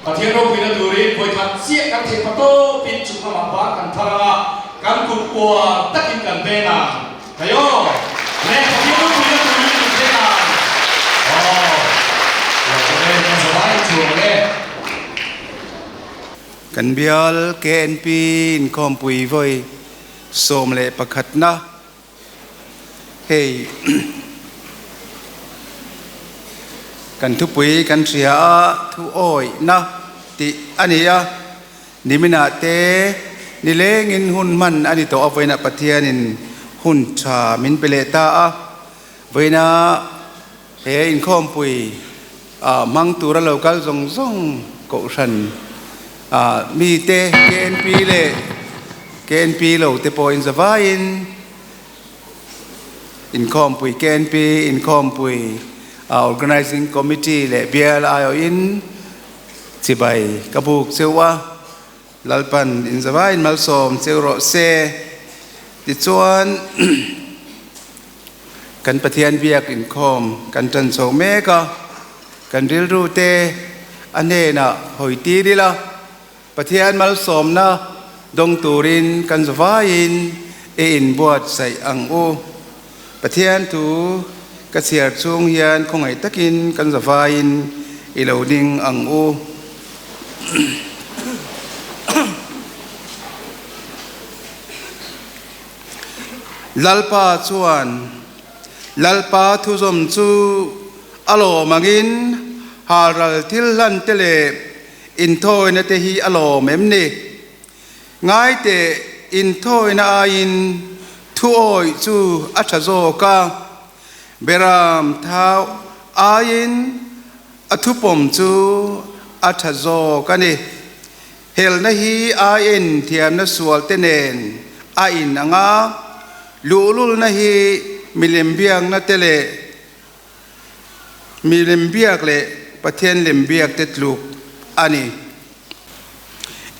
Pathian ropuina turin vawikhat chiah kan theih pa tawpin chung lamah ban kan thar ang a, kan kut uar takin kan beng ang. Hei aw! Le Pathian ropuina turin kan beng ang. Aw! Lawmawm e, kan zavai chuang e. Kan bial KNP inkhawmpui vawi 11 na hei kan thupui kan hria a thu awihna tih a ni a, niminah te nilengin hun hman a ni tawh a, vawiinah Pathianin hun tha min pe leh ta a, vawiina he inkhawmpui hmang tura lo kal zawng zawng kohhran mite KNP leh KNP lo te pawhin zavaiin Inkhawmpui KNP Inkhawmpui Organising Committee leh bial aiawhin chibai ka buk cheu a, Lalpan inzavaiin malsawm cheu rawh se. Tichuan kan Pathian biak inkhawm kan tan chho mek a, kan rilru te a hnenah hawi tir ila, Pathian malsawmna dawng turin kan zavaiin i inbuatsaih ang u. Pathian thu ka chhiar chhung hian khawngaih takin kan zavaiin i lo ding ang u. Lalpa chuan Lalpa thuzawm chu a lawm angin halral thil hlan te leh Inthawina te hi a lawm em ni? Ngai teh, inthawina aiin thuawih chu a tha zawk a, Beram thau aiin a thupawm chu a tha zawk a ni. Helna hi aien thiamna sual te nen a inang a, luhlulna hi milem biakna te leh Mi lem biak leh Pathian lem biak te tluk a ni.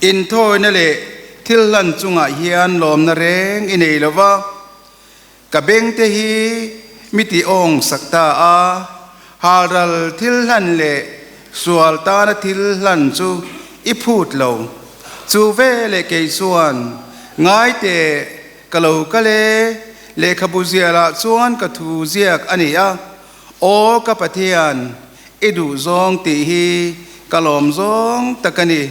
Inthawina leh thil hlan chungah hian lawmna reng i nei lo va, ka bengte hi mi ti awng sak ta a, halral thil hlan leh sual tana thil hlan chu i phut lo. Chu veleh kei chuan ngai teh Ka lo kal e, lehkhabu zialah chuan ka thu ziak a ni a, Aw ka Pathian, i duh zawng tih hi ka lawm zawng tak a ni,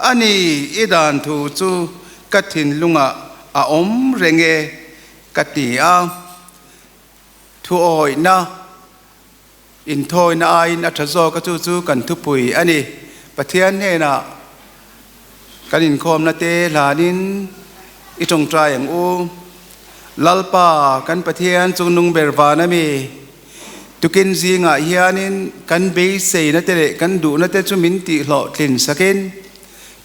a ni, i dan thu chu ka thinlungah a awm reng e, ka ti a. Thuawihna, inthawina aiin a tha zawk a, chu chu kan thupui a ni. Pathian hnenah kan inkhawmna te hlanin i tawngtai ang u. Lalpa kan Pathian chungnung ber van a mi, tukin zingah hianin kan beiseina te leh kan duhna te chu min tihhlawhtlin sakin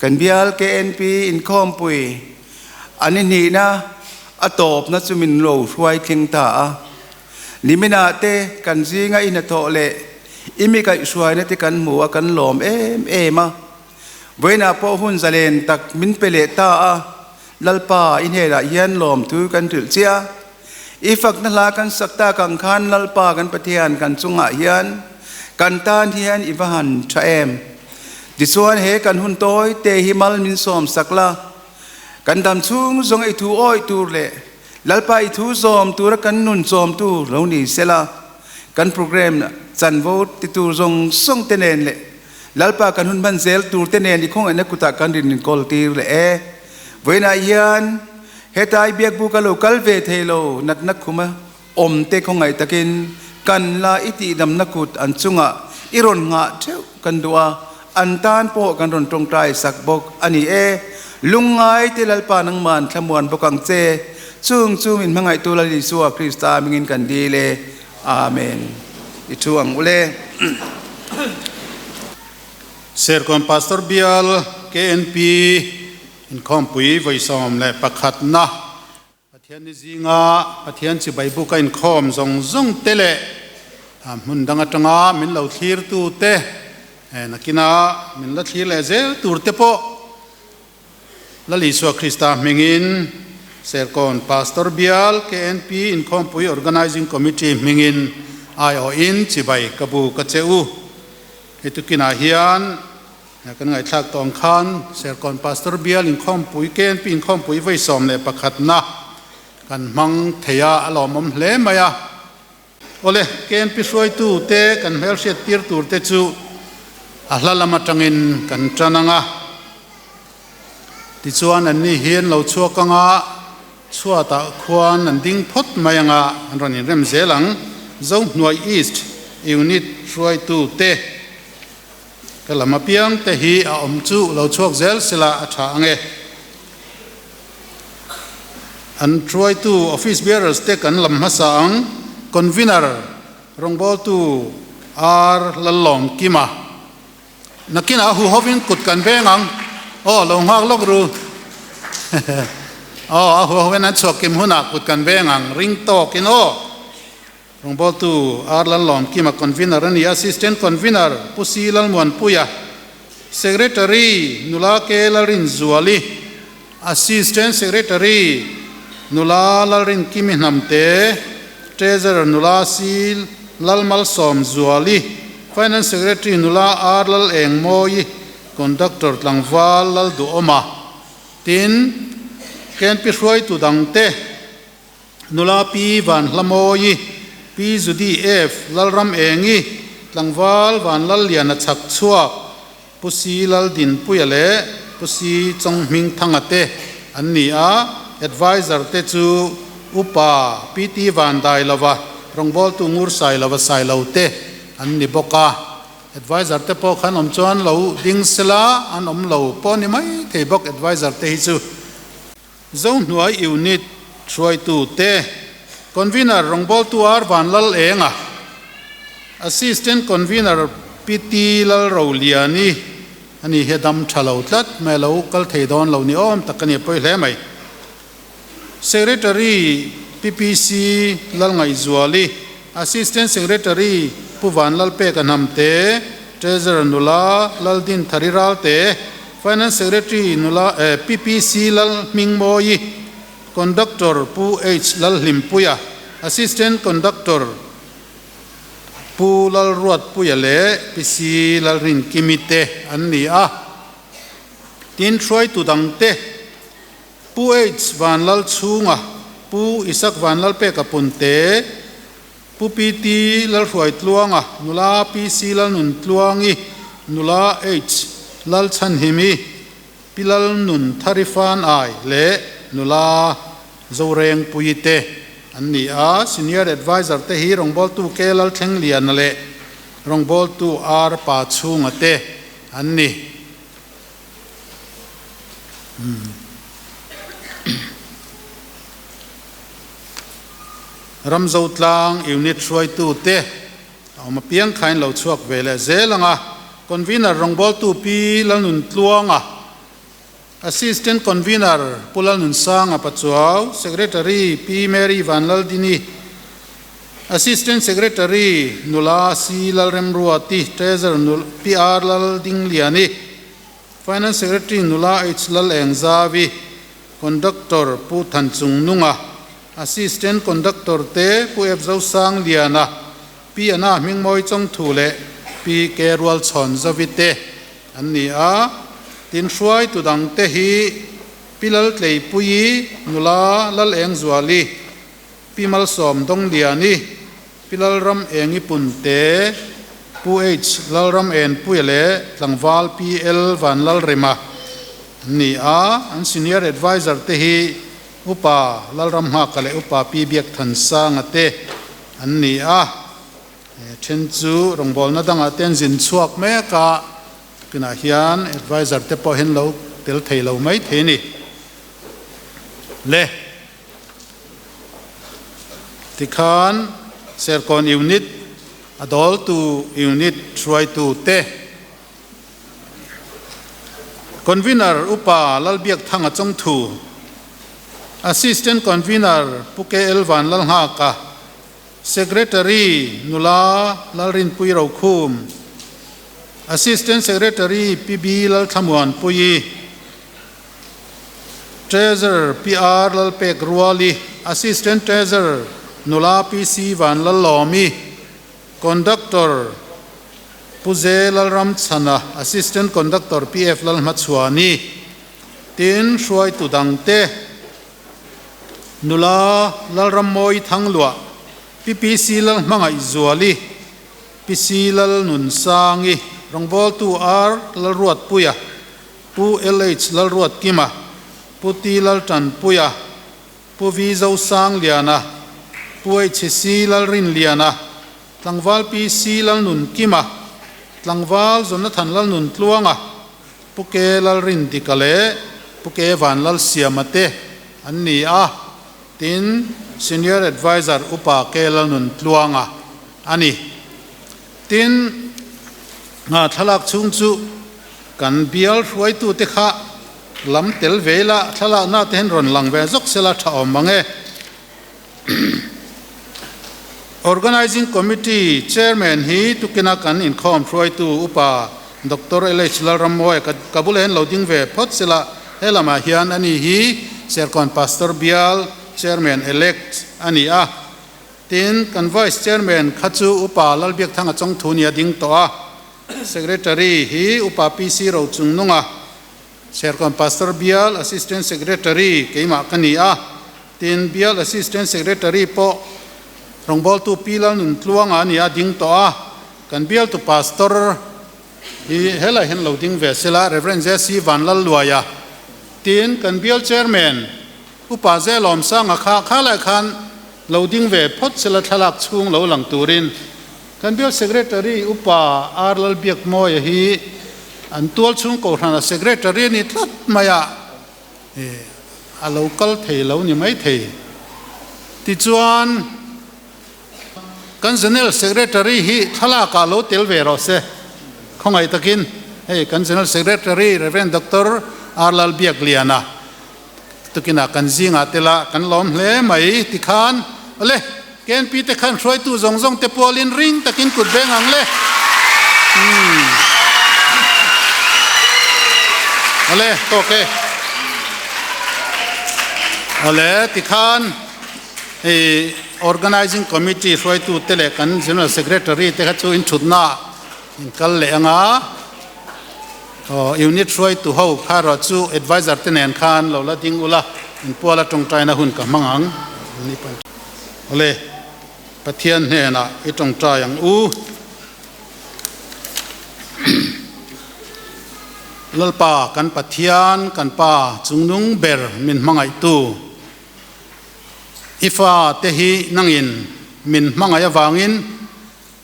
kan bial KNP inkhawmpui an i hnihna a tawpna chu min lo hruai thleng ta a. Niminah te kan zinga i hnathawh leh i mi kaihhruaina te kan hmu a, kan lawm em em a. Vawiinah pawh hun zalen tak min pe leh ta a, Lalpa i hnenah hian lawmthu kan hrilh chiah. I fakna hla kan sak tak ang khan Lalpa kan Pathian kan chungah hian kan tan hian i va han tha em. Tichuan he kan hun tawi te hi mal min sawm sak la, kan dam chhung zawng i thu awih tur leh Lalpa i thu zawm tura kan nun chawmtu lo ni sela, kan program chanvo ti tur zawng zawng te nen leh Lalpa kan hun hman zel tur te nen i khawngaihna kutah kan rin inkawl tir leh e. Vawiinah hian hetai biakbu ka lo kal ve thei lo natna khuma awm te khawngaih takin kan la i tihdamna kut an chungah i rawn nghah theuh kan duh a, an tan pawh kan rawn tawngtai sak bawk a ni e. Lungngai te Lalpa nangman thlamuan bawk ang che, chung chu min hmangaihtu Lal Isua Krista mingin kan dil e. Amen. I thu ang ule. Serkawn Pastor Bial KNP Inkhawmpui vawi 11 na. Pathian ni zinga Pathian chibai buk a inkhawm zawng zawng te leh hmun dang atanga min lo thlir tu te, nakina min la thlir leh zel tur te pawh Lal Isua Krista hmingin Serkawn Pastor Bial KNP Inkhawmpui Organising Committee hmingin aiawhin chibai ka bu ka che u. Hei tukinah hian. Kan ngaihthlak tawh ang khan Serkawn Pastor Bial inkhawmpui KNP inkhawmpui vawi 11 na kan hmang thei a, a lawmawm hle mai a. Awle, KNP hruaitu te kan hmelhriat tir tur te chu a hla lam atangin kan tan ang a. Tichuan anni hi an lo chhuak ang a, chhuatah khuan an ding phawt mai ang a, an rawn inrem zel ang. Zohnuai East Unit hruaitu te. Ka lam apiang te hi a awm chu lo chhuak zel sela a tha ang e. An hruaitu office bearers te kan lam hmasa ang. Convener rawngbawltu R Lallawmkima. Nakinah a huhovin kut kan veng ang. Aw lo nghak lawk ru. Aw a huhovin an chhuak kim hunah kut kan veng ang ring tawkin aw. Rawngbawltu R Lallawmkima Convener a ni a, Assistant Convener Pu Si Lalmuanpuia, Secretary Nula K Lalrinzuali, Assistant Secretary Nula Lalrinkimi Hnamte, Treasurer Nula Si Lalmalsawmzuali, Finance Secretary Nula R Lalengmawi, Conductor Tlangval Lalduhawma, tin KNP hruaitu dangte, Nula Pi Van Hlamawi, Pi Judy F. Lalram Engi, Tlangval Van Lalliana chhak chhuak, Pu Si Laldinpuia leh Pu Si Chawnghmingthanga te an ni a, Adviser te chu Upa PT Van Dailova, Rawngbawltu Ngur Sailova Sailo te an ni bawk a. Adviser te pawh khan awm chuan lo ding sela an awm lo pawh ni mai thei bawk Adviser te hi chu. Zohnuai Unit hruaitu te, Convener rawngbawltu R Vanlal Enga, Assistant Convener PT Lalroliani a ni hi a dam tha lo tlat mai a lo kal thei dawn lo ni awm tak a ni a pawi hle mai. Secretary PPC Lalngaihzuali, Assistant Secretary Pu Vanlalpeka Hnamte, Treasurer nula Laldin Thari Ralte, Finance Secretary nula PPC Lalhmingmawi, Conductor Pu H Lalhlimpuia, Assistant Conductor Pu Lalruatpuia leh PC Lalrinkimi te an ni a. Tin, hruaitu dangte Pu H Vanlalchhunga, Pu Isak Vanlalpeka Punte, Pu PT Lalhruaitluanga, Nula PC Lalnuntluangi, Nula H Lalchhanhimi, Pi Lalnun Tharifan Ai leh Nula Zorengpuii te an ni a. Senior Adviser te hi rawngbawltu K Lalthlengliana leh rawngbawltu R Pachhunga te an ni. Ramzotlang Unit hruaitu te a awm apiang khain lo chhuak ve leh zel ang a, Convener rawngbawltu Pi Lalnuntluanga, Assistant Convener Pu Lalnunsanga Pachuau, Secretary Pi Mary Vanlaldini, Assistant Secretary Nula C Lalremruati, Treasurer Pi R Laldingliani, Finance Secretary Nula H Lalengzavi, Conductor Pu Thanchungnunga, Assistant Conductor te Pu Ep Zosang Liana, Pi Ana Hmingmawi Chawngthu leh Pi Ke Rualchhawn Zovi te an ni a. Tin hruaitu dang te hi Pi Laltleipuii, Nula Lalengzuali, Pi Malsawm Dongliani, Pi Lalram Engi Punte, Pu H Lalram Enpuia leh Tlangval Pi L Vanlalrema an ni a. An Senior Adviser te hi Upa Lalramnghaka leh Upa Pi Biakthansanga te an ni a, then chu rawngbawlna dangah te an zin chhuak mek a, tunah hian adviser te pawh hian lo tel thei lo mai thei a ni. Le tikhan Serkawn Unit a dawltu Unit hruaitu te, Convener Upa Lalbiakthanga Chawngthu, Assistant Convener Pu KL Vanlalnghaka, Secretary Nula Lalrinpui Rokhum, Assistant Secretary PB Lalthlamuanpuii, Treasurer PR Lalpek Ruali, Assistant Treasurer Nula PC Vanlallawmi, Conductor. Pu Ze Lalramchhana, Assistant Conductor PF Lalhmachhuani, tin hruaitu dangte, Nula Lalrammawi Thangluah, Pi PC Lalhmangaihzuali, Pi C Lalnunsangi, Rawngbawltu R Lalruatpuia, Pu LH Lalruatkima, Pu T Laltanpuia, Pu V Zosangliana, Pu HC Lalrinliana, Tlangval PC Lalnunkima, Tlangval Jonathan Lalnuntluanga, Pu K Lalrindika leh Pu K Vanlalsiama te an ni a, tin Senior Adviser Upa K Lalnuntluanga a ni. Tin, thlalak chhung chu kan bial hruaitute kha lam tel ve ila, thlalakna te hian rawn lang ve zawk sela tha awm ang e. Organizing Committee Chairman hi tukina kan inkhawm hruaitu Upa Doctor LH Lalrammuaia ka bula hian lo ding ve phawt sela, he lamah hian ani hi Serkawn Pastor Bial Chairman Elect a ni a. Tin, kan Vice Chairman kha chu Upa Lalbiakthanga Chawngthu nia ding tawh a, Secretary hi Upa PC Rochungnunga, Serkawn Pastor Bial Assistant Secretary keimah ka ni a, tin Bial Assistant Secretary pawh rawngbawltu Pi Lalnuntluanga a ni a, ding tawh a, kan bialtu Pastor hi helai hian lo ding ve sela, Rev. JC Vanlalluaia, tin kan Bial Chairman Upa Zelawmsanga kha khalai khan lo ding ve phawt sela thlalak chhung lo lang turin Kan Bial Secretary Upa R Lalbiakmawia hi an tual chhung kohhrana Secretary a ni tlat mai a, a lo kal thei lo ni mai thei. Tichuan, kan General Secretary hi thlalakah lo tel ve rawh se. Khawngaih takin hei kan General Secretary Rev. Doctor R Lalbiakliana Tukinah kan zingah tel a, kan lawm hle mai tikhan awle KNP te khan hruaitu zawng zawng te pualin ring takin kut veng ang le. Umm. Awle tawk e. Awle tikhan hei Organizing Committee hruaitu te leh kan General Secretary te kha chu inthutna in kal leh anga. Aw unit hruaitu ho kha erawh chu adviser te nen khan lo la ding ula, inpuala tawngtaina hun ka hmang ang. Awle, Pathian hnenah i tawngtai ang u. Lalpa kan Pathian, kan Pa chungnung ber min hmangaihtu, i fa te hi nangin min hmangaih avangin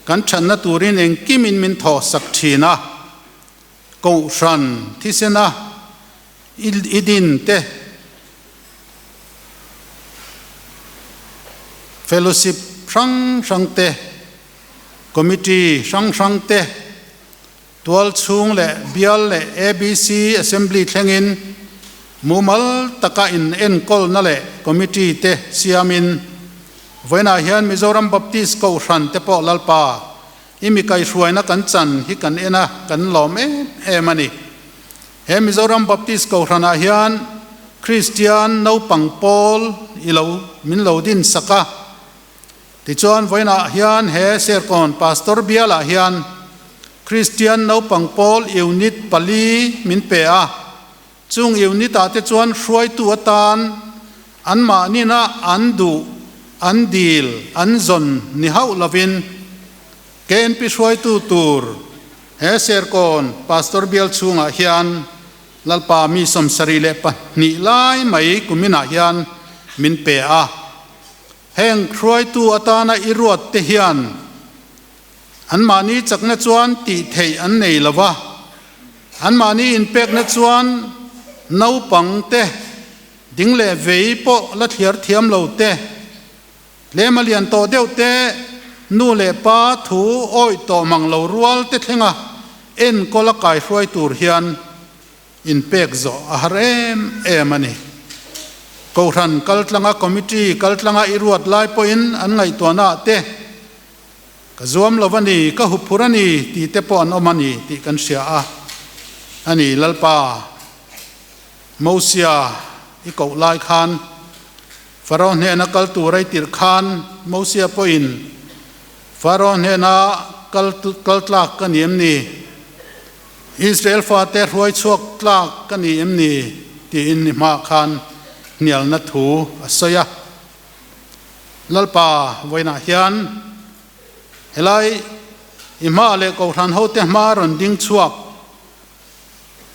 Kan thatna turin engkimin min thawhsak thin a, Kohhran thisena i din te, Fellowship hrang hrang te, Committee hrang hrang te, Tualchhung leh Bial leh ABC Assembly thlengin mumal taka in enkawlna leh Committee te siamin vawiinah hian Mizoram Baptist Kohhran te pawh Lalpa i mi kaihhruaina kan chan hi kan en a, kan lawm em em a ni. He Mizoram Baptist Kohhranah hian Kristian naupang pawl i lo min lo din sak a. Tichuan vawiinah hian he Serkawn Pastor bialah hian Kristian naupang pawl unit pali min pe a, chung unit ah te chuan hruaitu atan anmahnina an duh, an dil, an zawn ni hauh lovin KNP hruaitu tur he Serkawn Pastor bial chhungah hian Lalpa mi 72 lai mai kuminah hian min pe a. Heng hruaitu atana i ruat te hian anmahni chakna chuan tih theih an nei lo va, anmahni inpekna chuan naupang te, ding leh vei pawh la thliar thiam lo te, tlema lian tawh deuh te, nu leh pa thu awih tawh mang lo rual te thlenga enkawl a kaihruai tur hian Inpek zawh a har em em a ni. Kohhran kaltlanga committee kaltlanga i ruat lai pawhin an ngaihtuahnaah te ka zuam lo a ni, ka huphur a ni tih te pawh an awm a ni tih kan hria a. A ni Lalpa, Mosia i koh lai khan Faro hnena kal tur a i tirh khan Mosia pawhin Faro hnena. kal kal tlak ka ni em ni? Israel fate hruai chhuak tlak ka ni em ni? tiin i hmaah khan hnialna thu a sawi a. Lalpa vawiinah hian helai i hmaah leh Kohhran hote hmaa rawn ding chhuak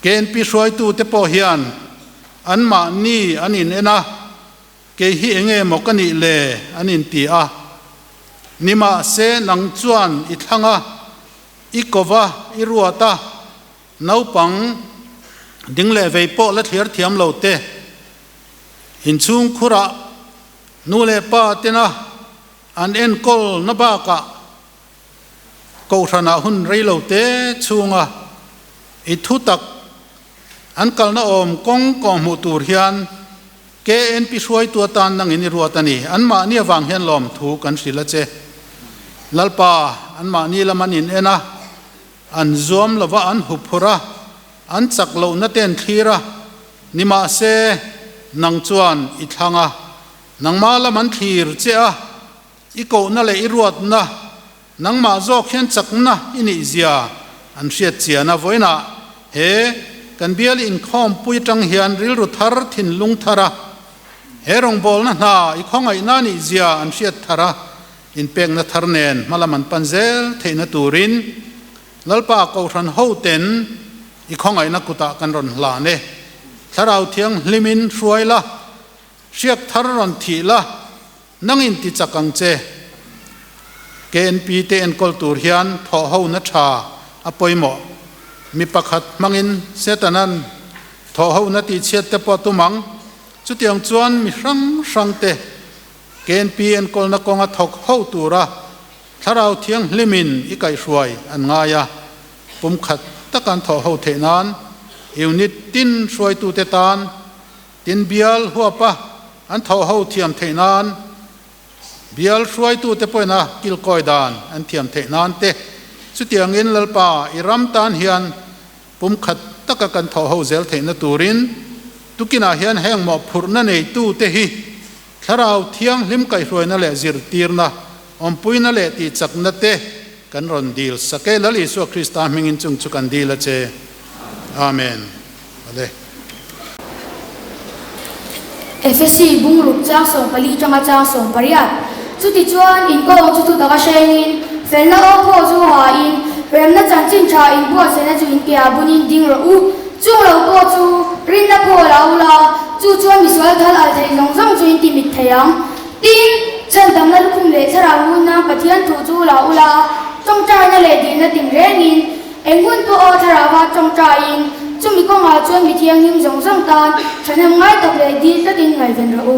KNP hruaitute pawh hian anmahni an in en a, Kei hi enge maw ka nih le? an inti a. Nimahse nang chuan i thlang a, i kova, i ruat a, naupang ding leh vei pawh la thliar thiam lo te, inchhung khurah nu leh pa tena an enkawl na bakah Kohhranah hun rei lo te chhunga i thu tak an kalna awm kawng kawng hmuh tur hian KNP hruaitu atan nangin i ruat a ni. Anmahni avang hian lawmthu kan hrilh a che. Lalpa, anmahni lam an in en a, an zuam lova an hup phurh a, an chak lohna te an thlir a, nimahse, nang chuan i thlang a, nangmah lam an thlir che a, I kohna leh i ruatna nangmah zawk hian chakna i nih zia an hriat chian a. Vawiinah he kan bial inkhawmpui atang hian rilru thar, thinlung thar a, he rawngbawlna hna i khawngaihna nih zia an hriat thar a, inpekna thar nen hmalam an pan zel theihna turin Lalpa Kohhran hoten i khawngaihna kutah kan rawn hlan e. Thlarau Thianghlimin hruai la, hriak thar rawn thih la, Nang in ti chak ang che. KNP te enkawl tur hian thawh ho na tha a pawimawh. Mi pakhat hmangin Setanan thawh ho na tih chhiat te pawh tum ang. Chutiang chuan mi hrang hrang te KNP enkawlna kawnga thawk ho tura Thlarau Thianghlimin i kaihhruai an ngai a. Pumkhat taka an thawh ho theih nan Unit tin hruaitute tan Tin, bial huapa an tho ho thiam theih nan, bial hruaitute pawhin kilkawi dan an thiam theih nan te, chutiangin Lalpa i ram tan hian pumkhat taka kan thawh ho zel theihna turin tukinah hian heng mawhphurhna neitute hi Thlarau Thianghlim kaihhruaina leh zirtirna, awmpuina leh tihchakna te kan rawn dil sak e. Lal Isua Krista hmingin chung chu kan dil a che. Amen. Ale. Efesi bungruk chang 14 tanga chang 18. Chutichuan, inkawng chu thu taka hrengin, felna aw pawh chu hain, remna chanchin tha inbuatsaihna chu inkeah bunin ding rawh u. Chung lo pawh chu rinna pawh la u la, chu chuan misual thal al thei zawng zawng chu inti mit thei ang. Tin, chhandamna lukhum leh thlarau ngunna Pathian thu chu la u la, tawngtaina leh dilna tinrengin, Eng hun pawh aw thlarauva tawngtaiin, chumi kawngah chuan mi thianghlim zawng zawng tan thahnem ngai tak leh dil tlatin ngaihven rawh u.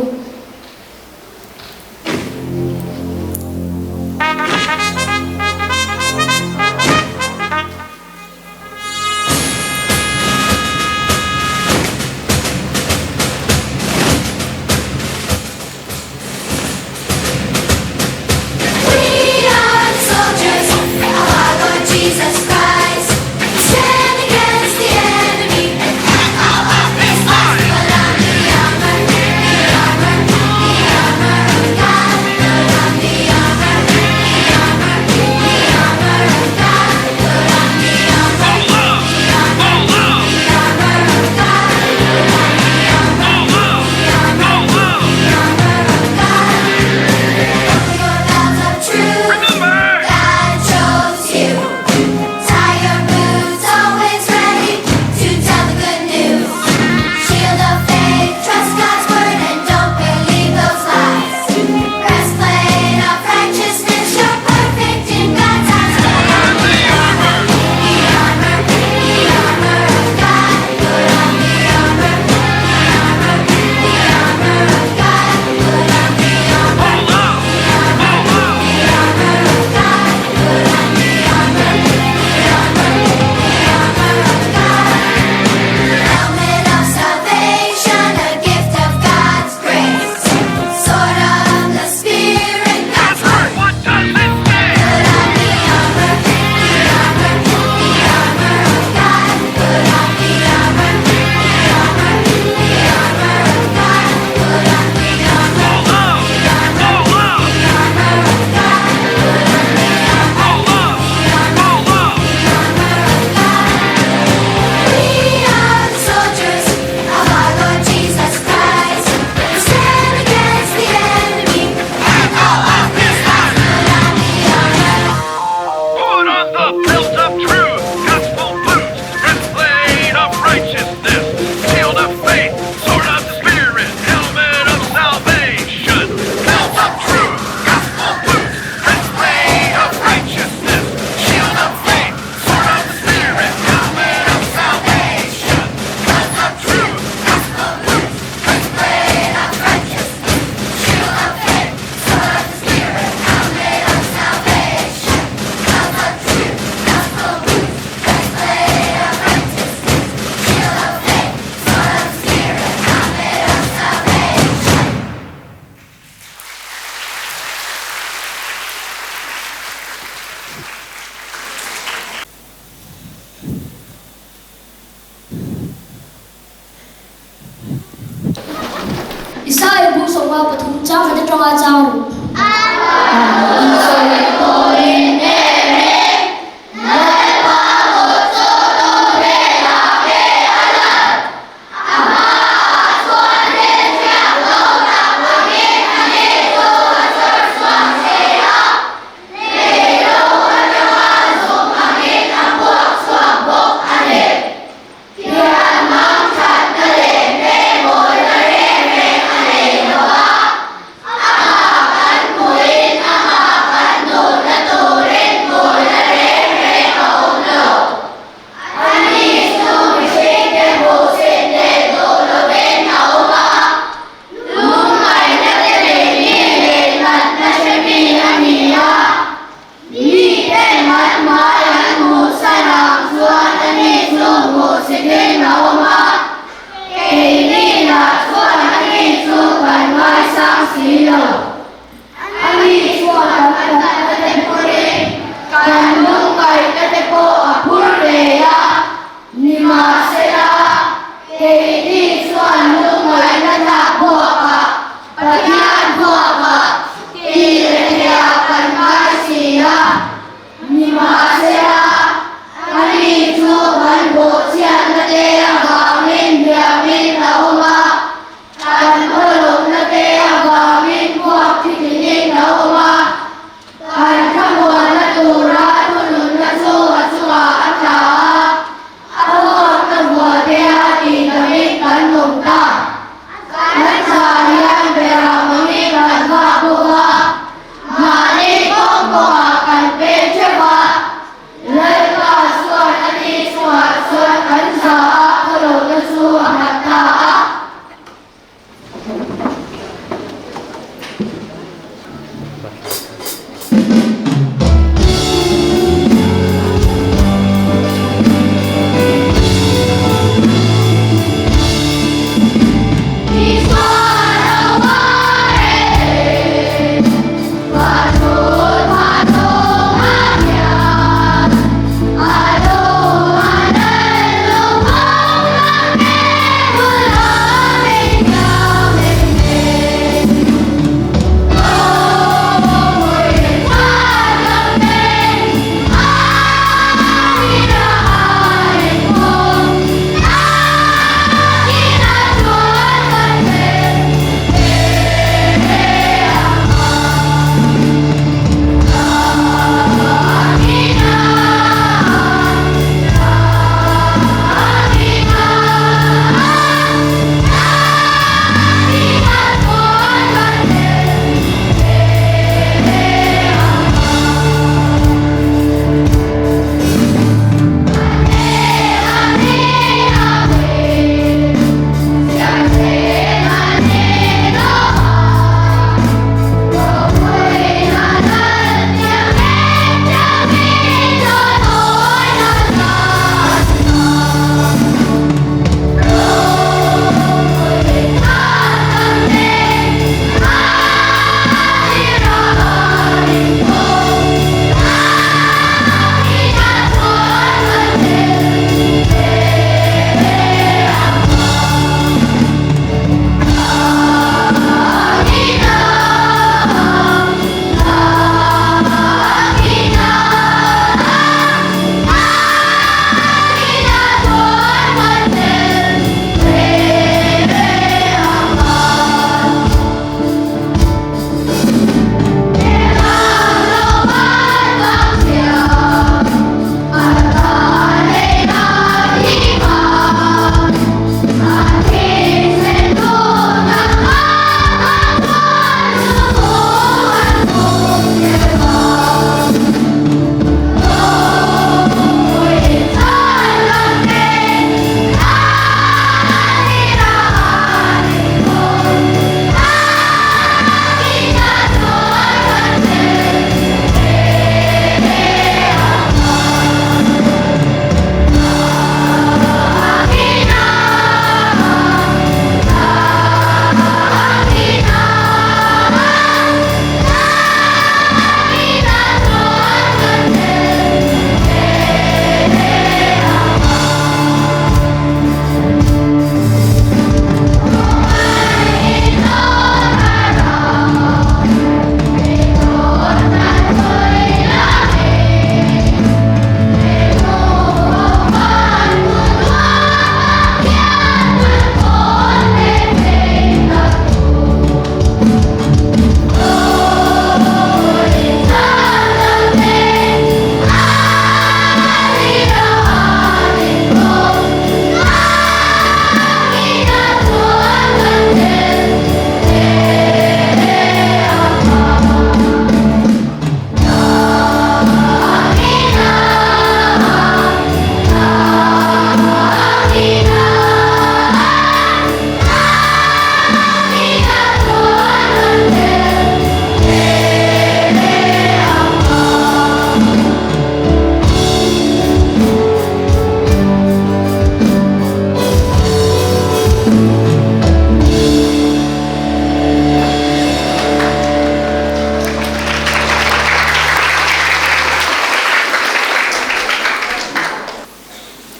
Isaia bung 53 chang khat atanga chang ruk.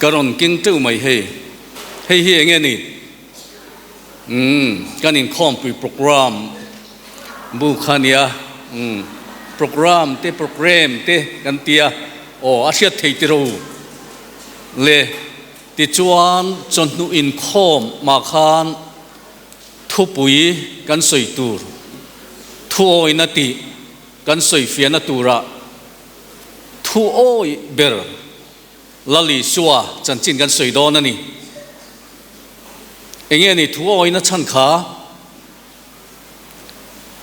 Ka rawn keng teuh mai hei. Hei hi enge ni? Umm kan inkhawmpui program bu kha nia. Umm program te program te kan tia aw a hriat thei tiro le. Tichuan chawhnu inkhawm mah khan thupui kan sawi tur thuawina tih kan sawi fiahna turah thuawi ber Lal Isua chanchin kan sawi dawn a ni. Enge ni thuawina chhan kha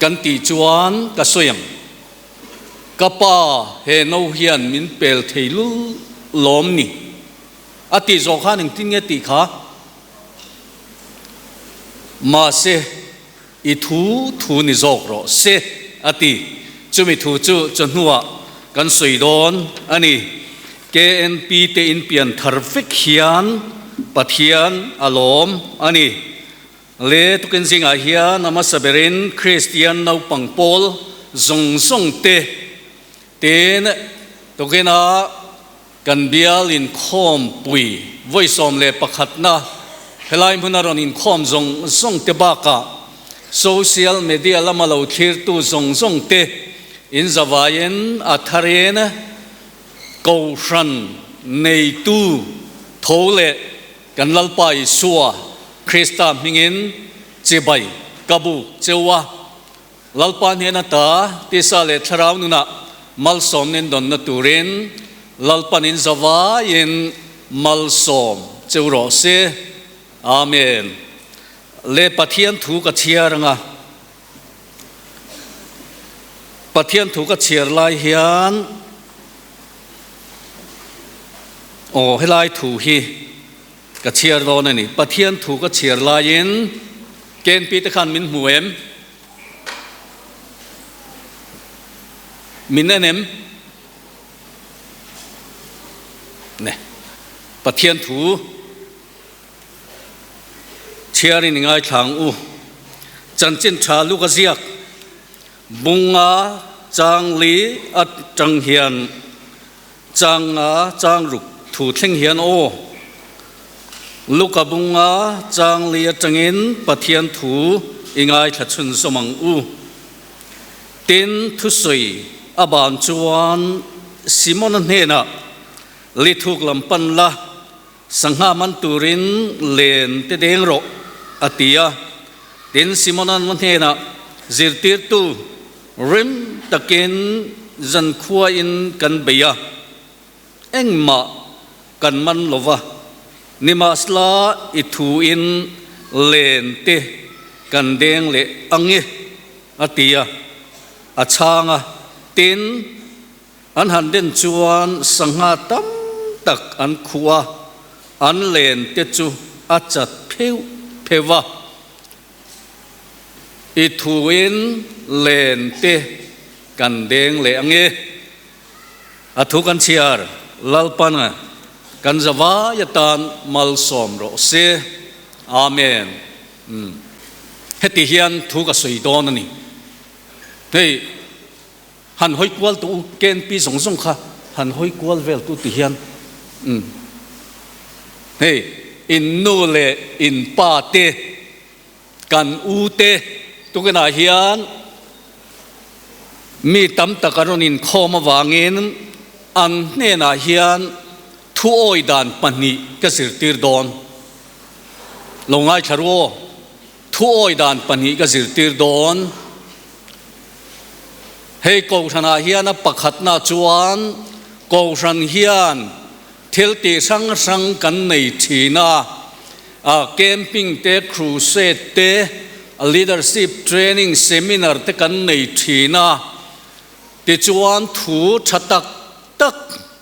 kan tih chuan ka sawi ang. Ka pa he no hian min pel thei lul lawm ni? A tih zawh khan engtin nge tih kha? Mahse I thu thu ni zawk rawh se, a ti. Chumi thu chu chawhnuah kan sawi dawn a ni. KNP te in pian thar vek hian Pathian a lawm a ni. Le tukin zingah hian a hmasa berin Kristian naupang pawl zawng zawng te tin tukina Kan bial inkhawmpui vawi 11na helai hmuna rawn inkhawm zawng zawng te bakah social media lama lo thlirtu zawng zawng te in zavaiin a tharin Kohhran neitu tho leh kan Lalpa Isua Krista hmingin chibai ka bu cheu a. Lalpa hnena ta tisa leh thlarau nunah malsawm nen dawnna turin Lalpan in zavaiin malsawm cheu rawh se. Amen. Le Pathian thu ka chhiar anga Pathian thu ka chhiar lai hian aw helai thu hi Ka chhiar dawn a ni. Pathian thu ka chhiar laiin KNP te khan min hmu em? Min en em? Ne. Pathian thu chhiarin i ngaithla ang u. Chanchin tha luk a ziak. Bunga changli atang hian Changa chang ruk thu thleng hian aw. Luka bunga chang li atangin Pathian thu i ngaithla chhun zawm ang u. Tin, thusawi a ban chuan Simona hnenah lithuk lam pan la, sangha man turin len te deng rawh, a ti a. Tin, Simona'n a hnenah, Zirtirtu, Rem takin zankhuain kan bei a, engmah kan man lo va, nimahsela i thuin len te kan deng leh ang e, a ti a. A chhang a, tin, an han den chuan sangha tam tak an khuh a, an len te chu a chat pheuh pheuh va. I thuin len te kan deng leh ang e. A thu kan chhiar Lalpana kan zavai atan malsawm rawh se. Amen. Umm. Heti hian thu ka sawi dawn a ni. Hei han hawi kual tu u KNP zawng zawng kha han hawi kual vel tu ti hian umm. Hei in nu leh in pa te Kan u te tukinah hian mi tam tak an rawn inkhawm avangin an hnenah hian thuawi dan pahnih ka zirtir dawn. Lo ngaithla ru aw, thuawi dan pahnih ka zirtir dawn. Hei Kohhranah hian a pakhatna chuan Kohhran hian thil tih hrang hrang kan nei thin a. A camping te, crusade te, leadership training seminar te kan nei thin a, tichuan thu tha tak tak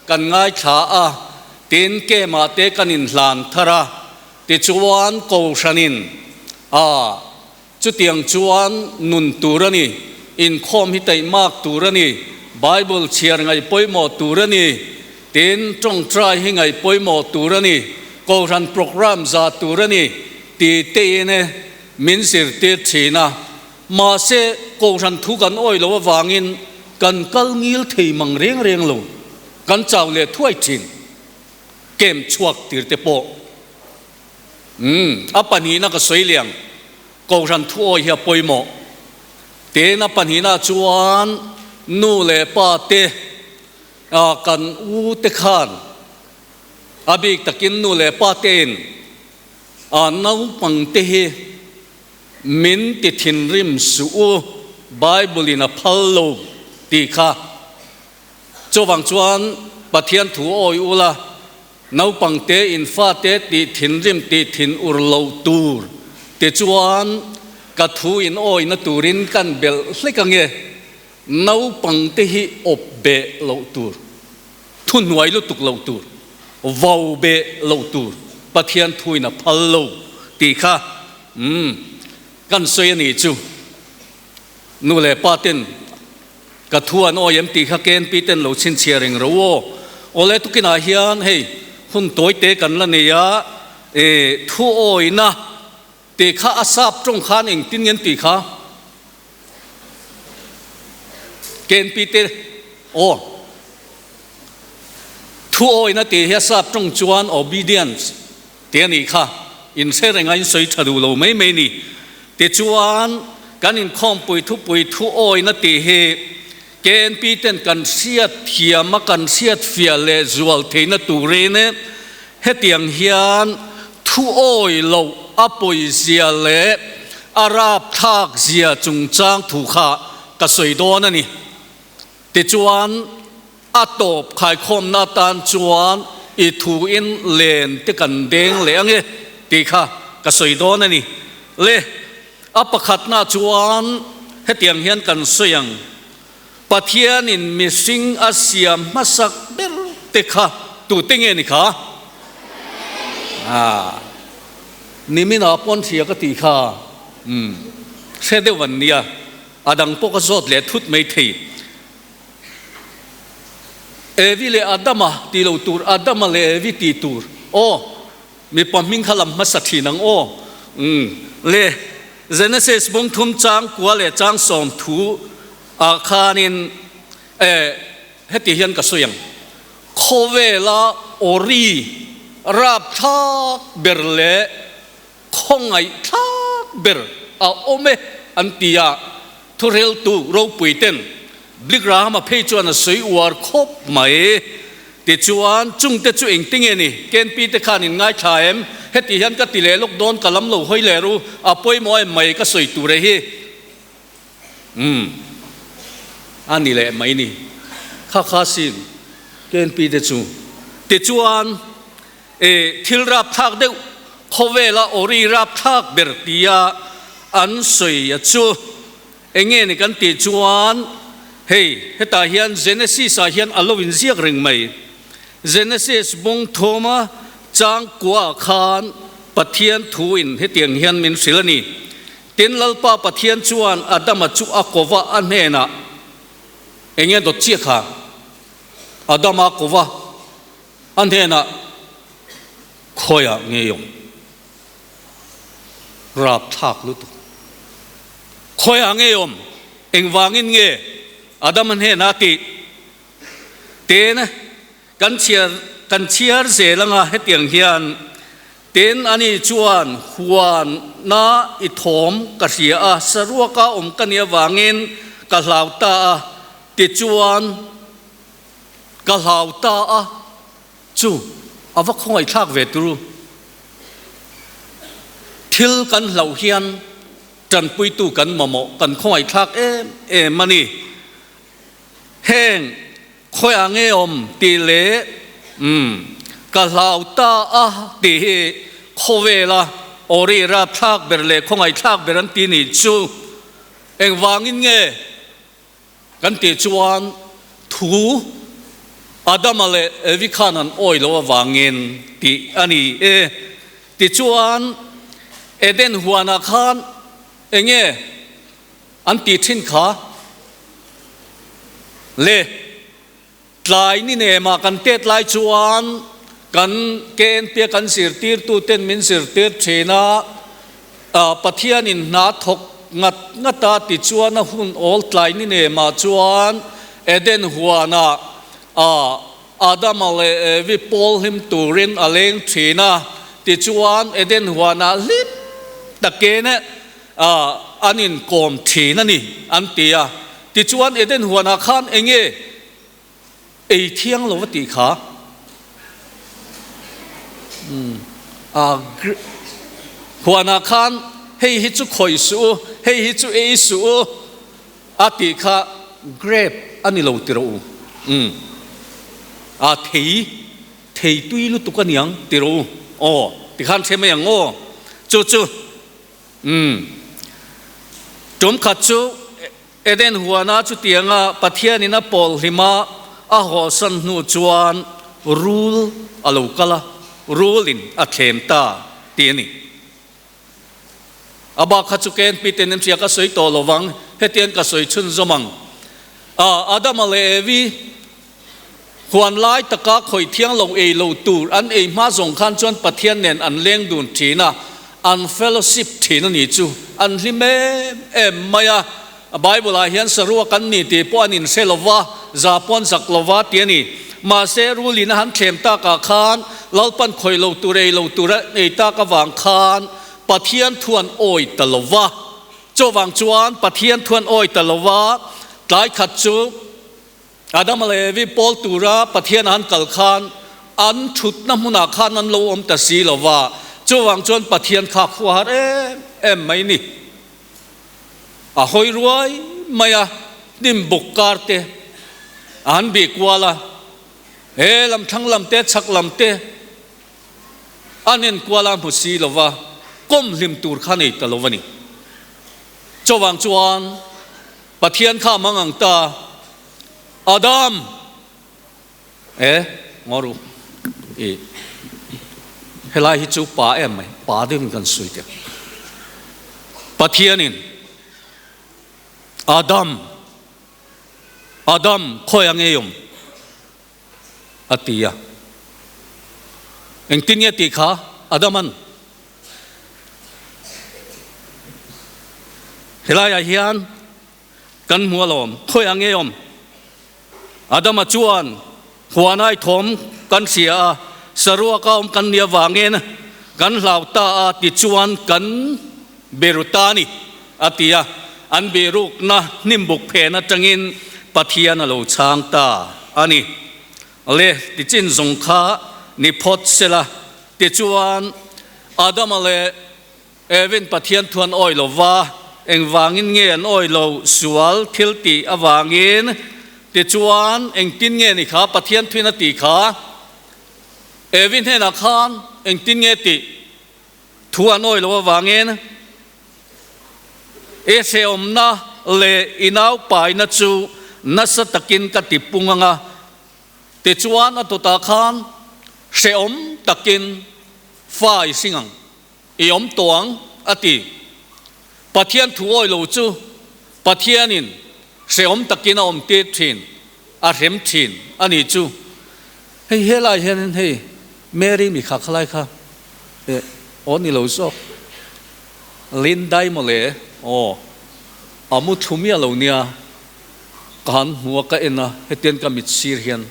kan ngaithla a, tin camp-ah te kan inhlan thar a, tichuan Kohhranin a chutiang chuan nun tur a ni, inkhawm hi taihmak tur a ni, Bible chhiar ngaih pawimawh tur a ni, Tin, tawngtai hi ngaih pawimawh tur a ni, Kohhran program za tur a ni ti tein min zirtir thin a. Mahse, Kohhran thu kan awih loh avangin kan kal ngil thei mang reng reng lo, kan chau leh thuai thin. Camp chhuak tir te pawh. Umm, a pahnihna ka sawi liang. Kohhran thuawi hi a pawimawh. Tin, a pahnihna chuan nu leh pa te, kan u te khan a bik takin nu leh pa tein naupang te hi min ti thinrim suh u, Bible in a phal lo tih kha. Chuvang chuan Pathian thu awi ula, naupang te in fate tih thinrim tih thin ur lo tur tichuan ka thu in awina turin kan belh hlek ange, naupang te hi awp beh loh tur, thuhnuai lutuk loh tur, vau beh loh tur Pathian thuin a phal lo tih kha umm kan sawi a nih chu. Nu leh pa ten Ka thu an awi em tih kha KNP ten lo chhinchhiah reng ro aw. Awle tukinah hian hei hun tawi te kan la nei a, e thu awina tih kha a sap tawng khan engtin nge an tih kha? KNP te aw thu awina tih hi a sap tawng chuan obedience tih a nih kha, inhre reng a insawi tha duh lo mai mai ni. Tichuan, kan inkhawmpui thupui thu awina tih hi KNP ten kan hriat thiam a, kan hriat fiah leh zual theihna turin hetiang hian thu awi loh a pawizia leh a rapthlak zia chungchang thu kha ka sawi dawn a ni. Tichuan, A tawp khaikhawmna atan chuan i thu in len te kan deng leh ange tih kha ka sawi dawn a ni. Le, a pakhatna chuan hetiang hian kan sawi ang, Pathianin mihring a siam hmasak ber te kha tute nge ni kha? Ah, niminah pawn hria ka tih kha, umm, hre deuh an nia, a dang pawh ka zawt leh thut mai thei. Evi leh Adama tih lo tur, Adama leh Evi tih tur. Aw, mipa hming kha lam hmasa thin ang aw. Umm, le Genesis bung thum chang kua leh chang sawm thu ah khanin eh heti hian ka sawi ang, Khawvela awri rapthlak ber leh Khawngaihthlak ber a awm e an ti a, thureltu ropui ten Bligrahama phei chuan a sawi uar khawp mai. Tichuan, chungte chu engti nge ni? KNP te khan in ngaithla em? Heti hian ka ti leh lawk dawn, ka lam lo hawi leh ru, a pawimawh em mai ka sawi tur e hi. Umm, a ni leh mai ni. Kha kha sin, KNP te chu. Tichuan, E, thil rapthlak deuh, khawvela awri rapthlak ber tia an sawi a chu enge ni kan tih chuan hei hetah hian Genesis ah hian a lo inziak reng mai. Genesis bung thawma chang kuaah khan Pathian thu in hetiang hian min hrilh a ni. Tin, Lalpa Pathian chuan Adama chu a kova a hnenah enge dawt chiah kha Adama kova A hnenah, Khawiah nge i awm? Rapthlak lutuk. Khawiah nge i awm? Engvangin nge Adama hnenah a tih? Tin, kan chhiar kan chhiar zel anga hetiang hian, Tin, ani chuan huana i thawm ka hria a, saruaka awm ka nih avangin ka hlau ta a, tichuan, Ka hlau ta a, chu a va khawngaihthlak ve turu. Thil kan hlauh hian tanpuitu kan mamawh kan khawngaihthlak em em a ni. Heng khawiah nge awm tih leh umm ka hlau ta a tih hi khawvela awri rapthlak ber leh khawngaihthlak ber an ti nih chu engvangin nge Kan tih chuan thu Adama leh Evi khan an awi lo avangin tih a ni e. Tichuan Eden huanah khan enge an tih thin kha le tlai ni nemah kan tet lai chuan kan KNP a kan zirtirtu ten min zirtir thin a, Pathianin hna thawk ngat ngat a tichuan a hun awl tlai ni nemah chuan Eden huanah a. Adama leh Evi pawl hlim turin a leng thin a, tichuan Eden huanah hlim takin an inkawm thin a ni, an ti a. Tichuan Eden huanah khan enge ei thiang lo a tih kha? Huanah khan hei hi chu khawih suh u, hei hi chu ei suh u. A tih kha grape a ni lo ti rawh u. Umm. A thei, thei tui lutuk a niang ti rawh u. Aw, tikhan hre mai ang aw. Chu chu, umm. Tum khat chu Eden huana chutianga Pathianin a pawl hlima a hawsan hnu chuan rul a lo kal a, rulin a thlem ta tih a ni. A bak kha chu KNP ten an hria ka sawi tawh lo vang, hetiang ka sawi chhunzawm ang. A, Adama leh Evi huan lai taka khawih thiang lo ei lo tur an ei hma zawng khan chuan Pathian nen an leng dun thin a, an fellowship thin a ni chu an hlim em em mai a. Bible ah hian saruak an ni tih pawh an inhre lo va, za pawh an zak lo va tih a ni. Mahse, rulin a han thlem takah khan Lalpan khawih lo tur ei lo tur a ei tak avang khan Pathian thu an awi ta lo va. Chuvang chuan Pathian thu an awi ta lo va, tlai khat chu Adama leh Evi pawl tura Pathian a han kal khan an thutna hmunah khan an lo awm ta si lo va, chuvang chuan Pathian kha khua har em em mai ni. A hawi ruai mai a, hnim buk kar te a han bih kual a, he lam thlang lam te chhak lam te an en kual a hmu si lo va, kawm hlim tur kha nei ta lo a ni. Chuvang chuan Pathian kha a mang ang ta, Adam! E, ngaw ru, i helai hi chu pa em mai, pa deuhin kan sawi teh. Pathianin Adam, Adam khawi a ngei awm? A ti a. Engtin nge tih kha Adaman? Helaiah hian Kan hmu alawm, khawi ang nge awm? Adama chuan huanai thawm kan hria a, saruaka awm kan nih avangin kan hlau ta a tichuan kan beru ta a ni, a ti a. An birukna hnimbuk phen atangin Pathian a lo chhang ta a ni. Le, tichin zawng kha ni phawt sela, tichuan Adama leh Evin Pathian thu an awi lo va, engvangin nge an awi lo? Sual thil tih avangin. Tichuan, engtin nge ni kha Pathian thuin a tih kha? Evi hnenah khan engtin nge tih thu an awi lo avangin e hrehawmna leh i naupaina chu nasa takin ka ti pung ang a. Tichuan, a tutah khan hrehawm takin fa i hring ang. I awm tawh ang, a ti. Pathian thu awi lo chu Pathianin hrehawm takin a awmtir thin, a hrem thin a ni chu. Hei helai hianin hei Mary mi kha khalai kha eh aw ni lo zawk Lindai mawle aw a mu thlu miah lo nia ka han hmu a ka en a hetian ka mit sir hian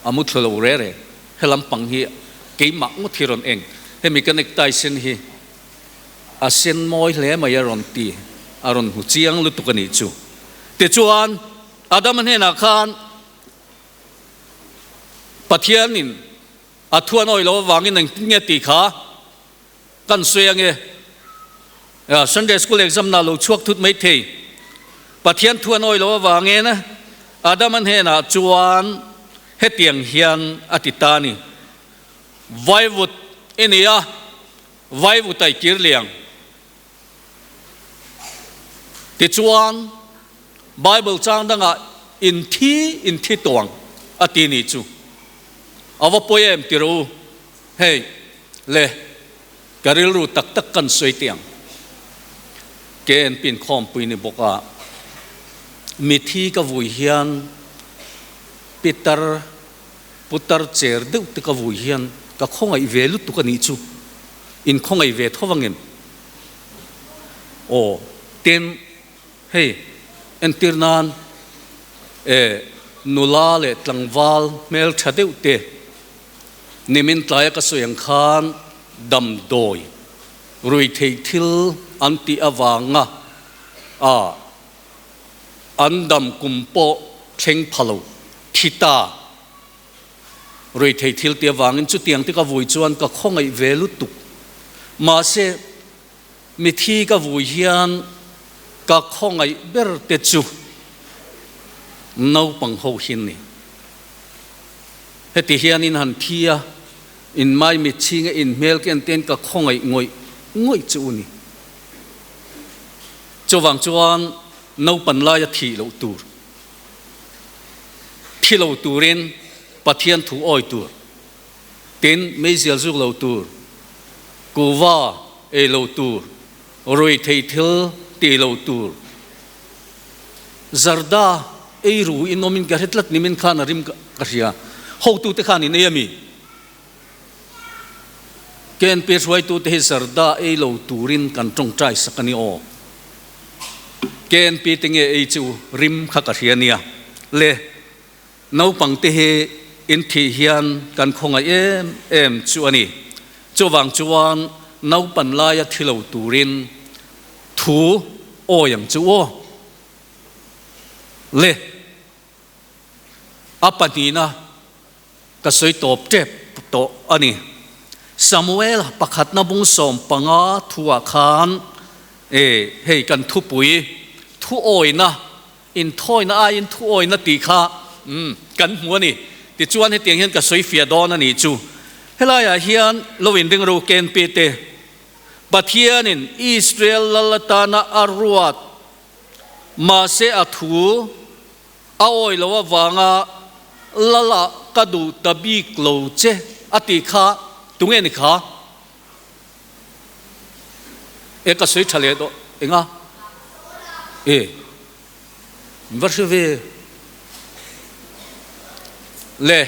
a mu thlu lo re re. He lampang hi keimah ngawt hi rawn eng, hemi ka necktie sen hi a sen mawi hle mai a rawn ti, a rawn hmu chiang lutuk a nih chu. Tichuan, Adama hnenah khan Pathianin a thu an awih loh avangin engtin nge tih kha kan sawi ange. Sunday School exam na lo chhuak thut mai thei. Pathian thu an awih loh avangin Adama hnenah chuan Hetiang hian a ti ta a ni, Vaivut i ni a, vaivut a i kir liang. Tichuan, Bible chang dangah in thi in thi tuang a ti ni chu. A va pawi em ti rawh u, hei le ka rilru tak tak kan sawi teh ang. KNP inkhawmpui ni bawk a, mithi ka vui hian Pitar, putar cher deuh te ka vui hian ka khawngaih ve lutuk a nih chu, in khawngaih ve tho vangin aw. Tin, hei entir nan e. Nula leh tlangval hmeltha deuh te nimin tlaia ka sawi ang khan damdawi ruihtheih thil an tih avanga a an dam kum pawh thleng pha lo thi ta ruihtheih thil tih avangin chutiang te ka vui chuan ka khawngaih ve lutuk. Mahse. Mithi ka vui hian ka khawngaih ber te chu naupang ho hi ni. Heti hian in han thi a, in maimit chhinga in hmel ken ten ka khawngaih ngawih ngawih chu u ni. Chuvang chuan naupan laia thih loh tur, thi lo turin Pathian thu awi tur. Tin, meizial zuk lo tur, kuva ei lo tur, rui thei thil ti lo tur, zarda ei ru in awmin ka hre tlat nimin khan a rim ka hria. Hotute khan in ei a mi? KNP hruaitute hi zarda ei lo turin kan tawngtai sak a ni aw. KNP te nge ei chu rim kha ka hria nia. Le. Naupangte hi in thih hian kan khawngaih em em chu a ni. Chuvang chuan naupan laia thi lo turin thu awi ang chu aw. Le a pahnihna ka sawi tawp tep tawh a ni. Samuel pakhatna bung 15 thuah khan e hei kan thupui thu awina Inthawina aiin thuawina tih kha umm kan hmu a ni. Tichuan hetiang hian ka sawi fiah dawn a nih chu. Helaiah hian lo inring ro ken pi te, Pathianin Israel lal atana a ruat mahse a thu a awi lo avanga lalah ka duh ta bik lo che a tih kha tunge ni kha? E ka sawi tha leh dawh enga e va hre ve le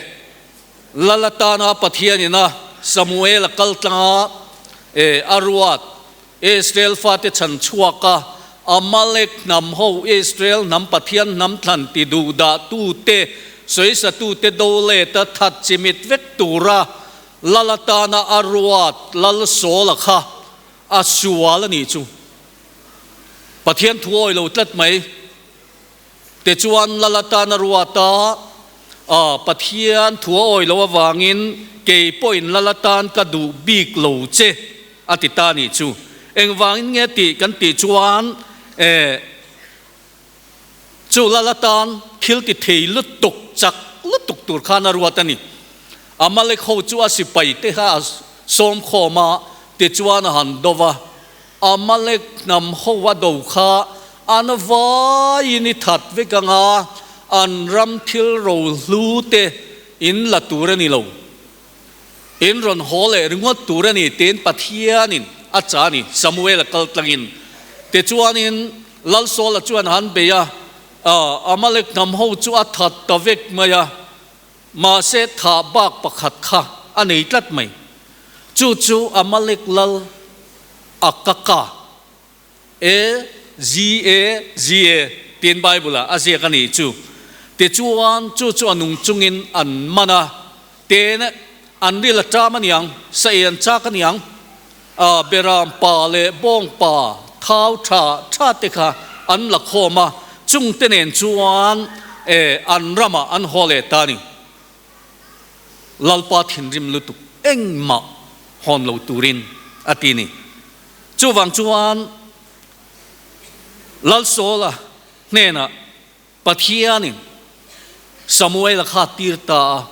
Lalatana Pathian ina Samuel a kal tlanga e a ruat Israel fate chhan chhuak a Amalek hnam ho Israel hnam Pathian hnam thlan ti duh dah tu te sawisa tu te do let a that chimit vek tura Lal atana a ruat Lal Sawla kha a sual a nih chu. Pathian thu awi lo tlat mai. Tichuan Lal atana ruat a, a Pathian thu a awi lo avangin kei pawhin Lal atan ka duh bik lo che a ti ta a nih chu. Engvangin nge tih kan tih chuan eh Chu lal atan thil ti thei lutuk, chak lutuk tur khan a ruat a ni. Amalek ho chu a sipai te kha a sawm khawm a, tichuan a han do va. Amalek hnam ho a do kha an vaiin i that vek ang a, an ram thil ro hlu te in la tur a ni lo. In rawn haw leh ringawt tur a ni tiin Pathianin a chah a ni, Samuel a kal tlangin. Tichuanin Lal Saula chuan han bei a, Amalek hnam ho chu a that ta vek mai a, mahse thah bak pakhat kha a nei tlat mai. Chu chu Amalek lal Akaka, A G A G A tiin Bible ah a ziak a nih chu. Tichuan chu chu a nung chungin an man a, ten an ril a ṭam a niang, sa ei an chak a niang, a beram pa leh bawng pa thau ṭha ṭha te kha an la khawm a, chung te nen chuan e an ramah an haw leh ta a ni. Lalpa thinrim lutuk engmah hawn lo turin a ti ni. Chuvang chuan Lalsawla hnenah Pathianin Samuela kha tir ta a,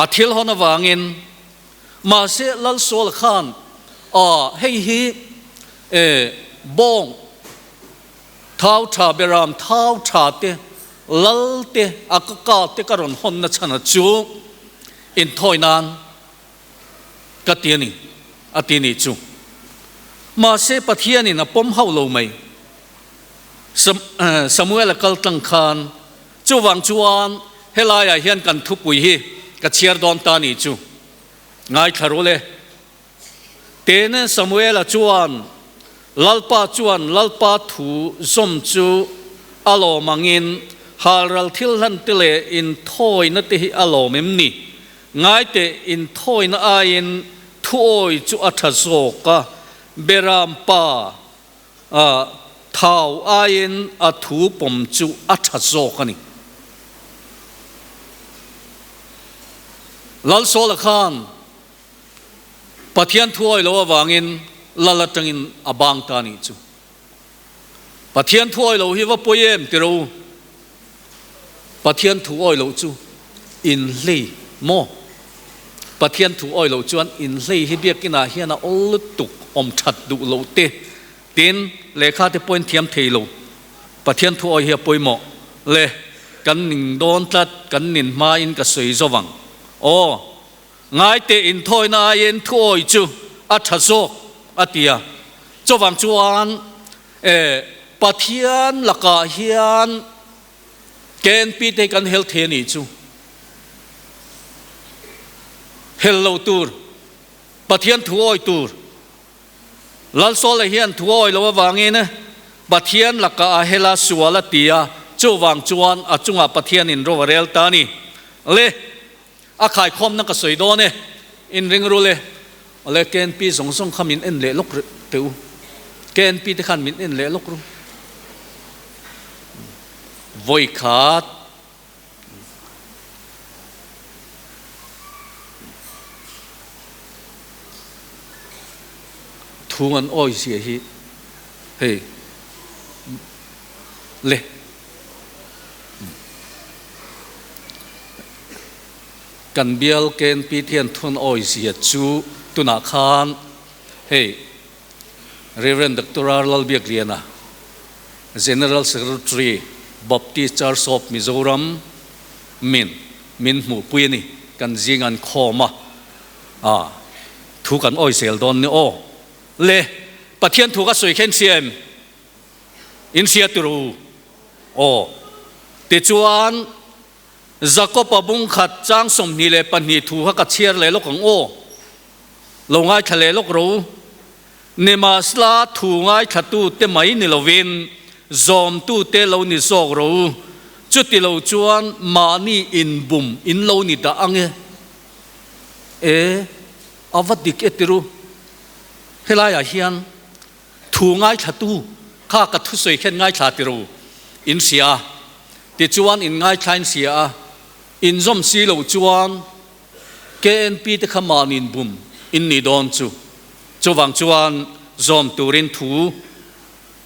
a thil hawn avangin mahse Lalsawla khan a hei hi e bawng thau tha beram thau tha te lal te a ka ka te ka rawn hawnna chhana chu inthawi nan Ka ti a ni, a ti nih chu. Mahse Pathianin a pawm hauh lo mai. Samuel a kal tlang khan, chuvang chuan helaiah hian kan thupui hi ka chhiar dawn ta nih chu. Ngaithla ru le. Tene Samuela chuan, Lalpa chuan Lalpa thu zawm chu a lawm angin. Halral thil hlan te leh inthawina te hi a lawm em ni? Ngai teh, inthawina aiin thuawi chu a tha zawk a, Beram pa thau aiin a thu pawm chu a tha zawk a ni. Lalsawla khan Pathian thuawi lo avangin lal atangin a bang ta a nih chu. Pathian thu awi lo hi va pawi em ti ro u. Pathian thu awi loh chu in hlei maw? Pathian thu awi loh chuan in hlei hi biakinah hian a awl lutuk awm that duh loh te tin lehkha te pawhin thiam thei lo. Pathian thu awi hi a pawimawh le kan ning dawn tlat kan nin hmain ka sawi zo vang aw. Ngaite inthawina aiin thuawi chu a tha zawk a ti a. Chuvang chuan Pathian lakah hian KNP te hi kan hel thei a nih chu. Hel lo tur, Pathian thuawi tur. Lalsawla hian thuawi lo avangin Pathian lakah a hel a, sual a ti a, chuvang chuan a chungah Pathianin ro a rel ta a ni. Le. A khaikhawmna ka sawi dawn e, in ring rul e. Awle KNP zawng zawng kha min en leh lawk teh u. KNP te khan min en leh lawk ru. Vawi khat. Thung an awi zia hi hei le. Kan bial KNP thian thun awi zia chu tunah khan hei Rev. Doctor R. Lalbiakliana, General Secretary, Baptist Church of Mizoram min min hmuhpui a ni. Kan zing an khawm a, a thu kan awi zel dawn ni aw. Le Pathian thu ka sawi khen sia em? In hria tur u aw. Tichuan, Jakob-a bung khat chang 22 thu kha ka chhiar leh lawk ang aw. Lo ngaithla leh lawk ro u. Nimahsela thu ngaithlatu te mai ni lovin zawmtu te lo ni zawk ro u. Chuti lo chuan mahni inbum in lo ni dah ang e. E, a va dik e tiru. Helaiah hian Thu ngaithlatu kha ka thusawi khen ngaithla ti ro in hria a, tichuan in ngaithla in hria a, in zawm si lo chuan KNP te kha mahni in bum in nih dawn chu. Chuvang chuan zawm turin thu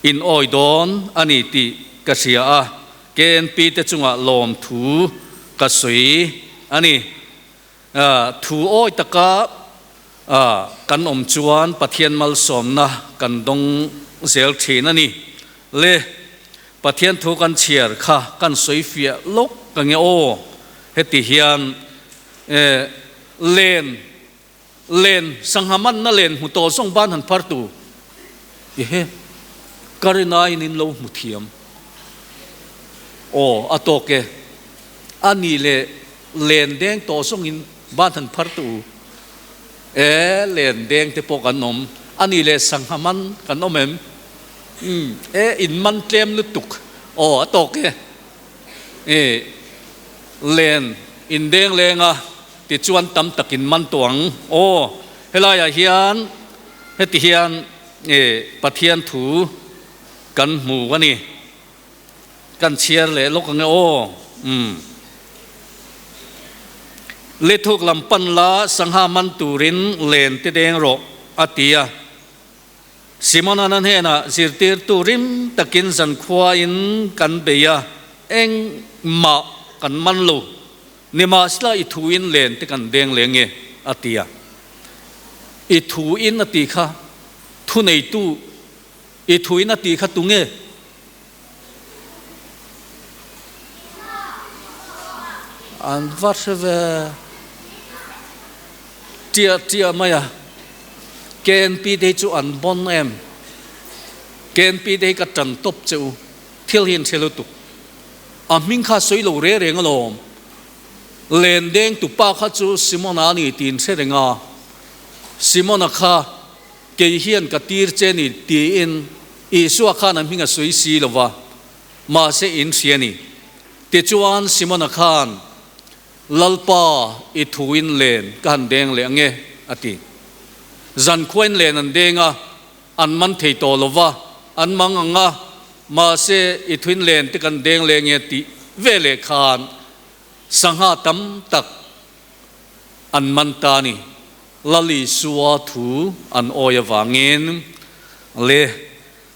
in awi dawn a ni tih ka hria a, KNP te chungah lawm thu ka sawi a ni. Thu awi taka kan awm chuan Pathian malsawmna kan dawng zel thin a ni. Le, Pathian thu kan chhiar kha kan sawi fiah lawk ka nge aw. Heti hian len, len, sangha manna len hmu tawh zawng ban han phar tu. Ehe, ka rinaiin in lo hmu thiam. Aw, a tawk e. A ni le. Len deng tawh zawngin ban han phar teh u. E, len deng te pawh kan awm. A ni leh sangha man kan awm em? Umm, e, in man tlem lutuk. Aw, a tawk e. E, len in deng leng a, tichuan tam tak in man tawh ang. Aw, helaiah hian heti hian e, Pathian thu kan hmu a ni. Kan chhiar leh lawk ang e aw. Umm. Lethuk lam pan la sangha man turin len ti deng rawh, a ti a. Simon-a'n a hnenah zirtirtu rim takin zankhuain kan bei a, engmah kan man lo. Nimahsela i thuin len te kan deng leng e, a ti a. I thuin a ti kha thuneitu I thuin a tih kha tunge? An va hre ve ṭiah ṭiah mai a. KNP te hi chu an bon em? KNP te hi ka ṭan tawp che u. Thil hi an hre lutuk. A hming kha sawi lo re reng alawm. Len deng tupa kha chu Simona a ni tiin hre reng a. Simona kha Kei hian ka tir che ni tiin Isua khan a hming a sawi si lo va, mahse in hria ni. Tichuan Simona khan, Lalpa, i thuin len ka han deng leh ange, a ti. Zankhuain len an deng a, an man thei tawh lo va, an mang ang a, mahse i thuin len te kan deng leh ange tih veleh khan sangha tam tak an man ta a ni. Lal Isua thu an awi avangin le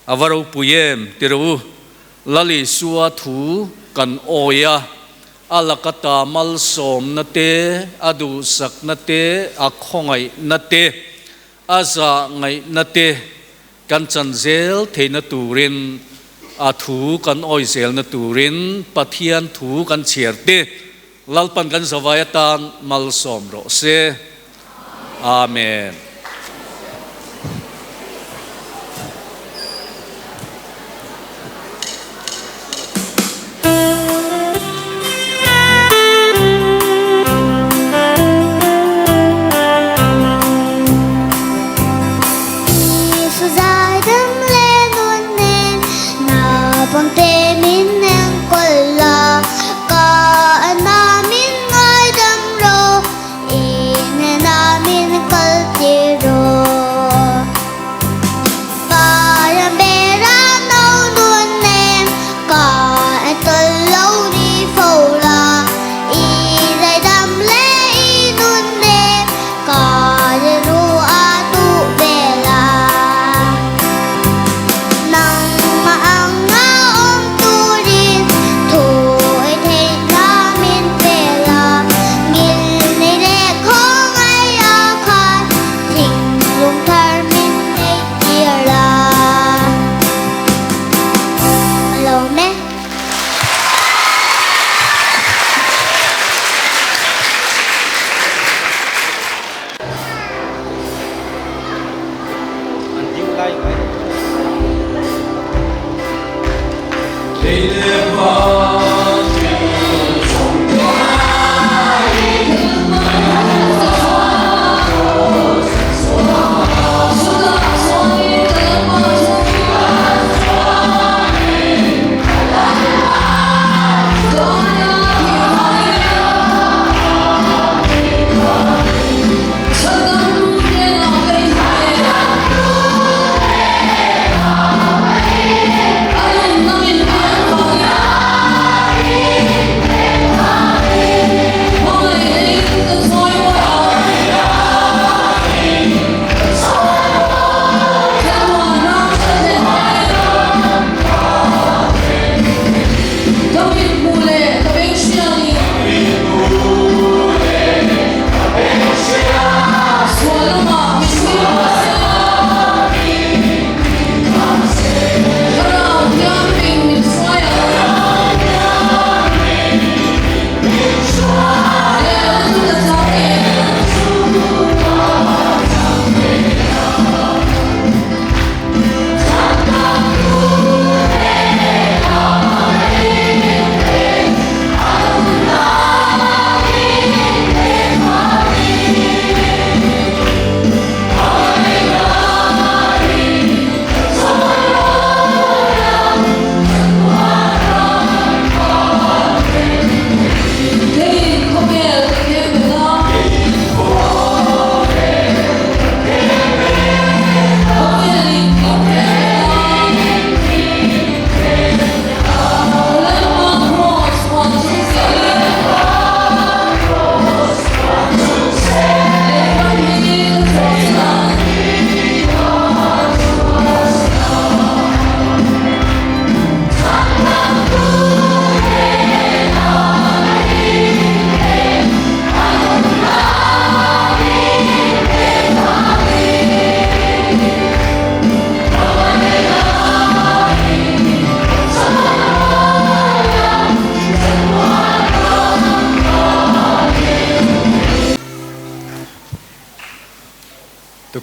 a va ropui em ti rawh u. Lal Isua thu kan awi a, a laka ta malsawmna te, a duhsakna te, a khawngaihna te, a zahngaihna te kan chan zel theihna turin, a thu kan awi zelna turin Pathian thu kan chhiar te Lalpan kan zavai atan malsawm rawh se. Amen.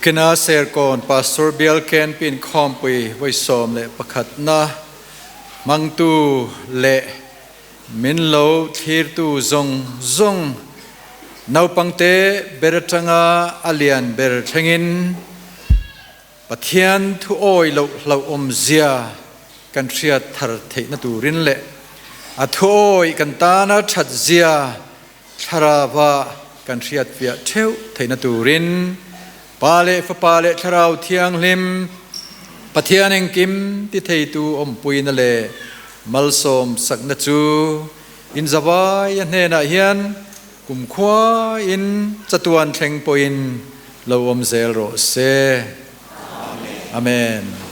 Tukina Serkawn Pastor Bial Camp inkhawmpui vawi 11 na hmangtu leh min lo thlirtu zawng zawng naupangte ber atanga a lian ber thlengin Pathian thu awi loh hlauhawm zia kan hriat thar theihna turin leh. A thuawih kan tana that zia Thlarauva kan hriatfiah theuh theihna turin Pa leh Fapa leh Thlarau Thianghlim Pathian engkim ti theitu awmpuina leh malsawm sakna chu inzavai a hnenah hian kumkhua in chatuan thleng pawhin lo awm zel rawh se. Amen.